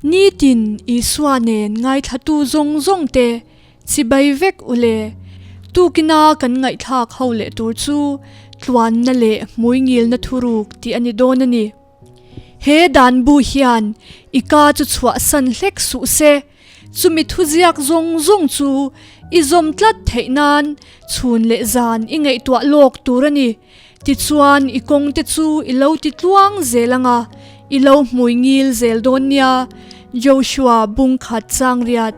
Nitin Isua nen ngaithlatu zawng zawng te chibai vek u le. Tukina kan ngaihthlak ho leh tur chu tluanna leh hmuingilna thuruk tih a ni dawn a ni. He danbu hian i ka chu chhuahsan hlek suh se. Chumi thuziak zawng zawng chu i zawm tlat theih nan chhun leh zan i ngaihtuah lawk tur a ni. Tichuan i kawng te chu i lo ti tluang zel ang a, i lo hmui ngil zel dawn nia, Joshua bung khat chang riat.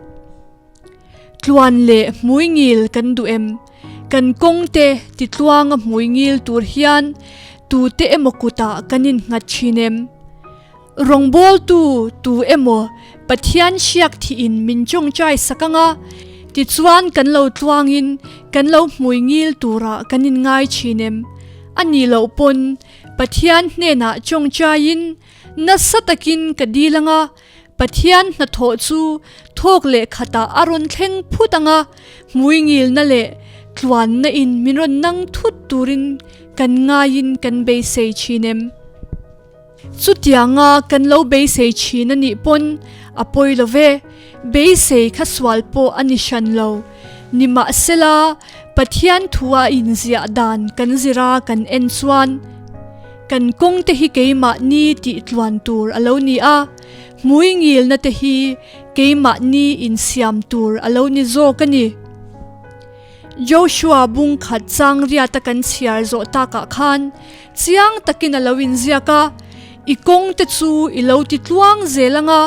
Tluan leh hmui ngil kan duh em? Kan kawng te ti tluanga hmui ngil tur hian tute emaw kutah kan innghat thin em? Rawngbawltu tu emaw Pathian hriak thihin min tawngtai sak ang a, tichuan kan lo tluangin kan lo hmui ngil turah kan inngai thin em? A nih loh pawn Pathian hnenah tawngtaiin nasa takin ka dil ang a, Pathian hnathawh chu thawk leh khatah a rawn thleng phut ang a, hmui ngilna leh tluanna in min rawn nang thut turin kan ngaiin kan beisei thin em? Chutianga kan lo beisei thin a nih pawn a pawi lo ve, beisei kha sual pawh a ni hran lo. Nimahsela, Pathian thua inziah dan kan zira kan en chuan kan kawng te hi keimahni tih tluan tur a lo ni a, hmui ngilna te hi keimahni insiam tur a lo ni zawk a ni. Joshua bung khat chang riata kan chhiar zawh takah khan chiang takin a lo inziak a, I kawng te chu i lo ti tluang zel ang a,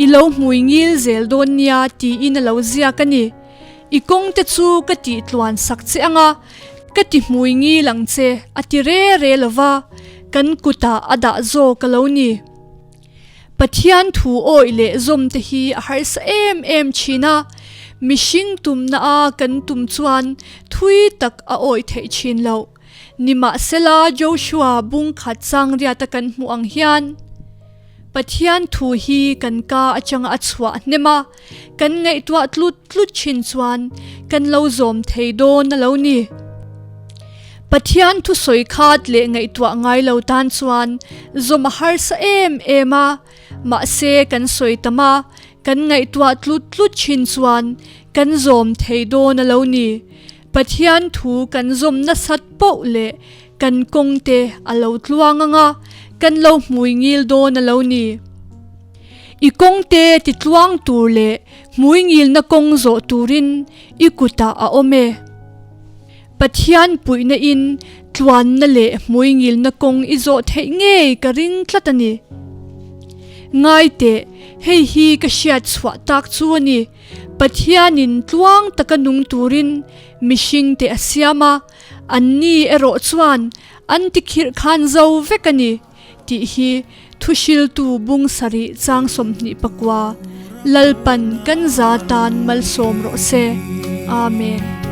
i lo hmui ngil zel dawn nia tiin a lo ziak a ni. I kawng te chu ka tih tluan sak che ang a, ka ti hmui ngil ang che a ti re re lo va, kan kutah a dah zawk a lo ni. Pathian thu awih leh zawm te hi a harsa em em thin a, mihring tumna a kan tum chuan thui tak a awih theih thin loh. Nimahsela Joshua bung khat chang riata kan hmuh ang hian Pathian thu hi kan ka atanga a chhuah hnem a, kan ngaihtuah tlut tlut thin chuan kan lo zawm thei dawn a lo ni. Pathian thusawi khat leh ngaihtuah ngai lo tan chuan zawm a harsa em em a, mahse kan sawi tam a, kan ngaihtuah tlut tlut thin chuan kan zawm thei dawn a lo ni. Pathian thu kan zawm nasat poh leh kan kawng te a lo tluang ang a, kan lo hmui ngil dawn a lo ni. I kawng te ti tluang tur leh hmui ngilna kawng zawh turin i kutah a awm e. Pathian puihna in tluanna leh hmui ngilna kawng i zawh theih ngei ka ring tlat a ni. Ngai teh, hei hi ka hriat chhuah tak chu a ni, Pathianin tluang taka nung turin mihringte a siam a, anni erawh chuan an tikhirh khan zo vek a ni. Tih hi Thuhriltu bung sarih chang 24 Lalpan kan za tan malsawm rawh se. Amen.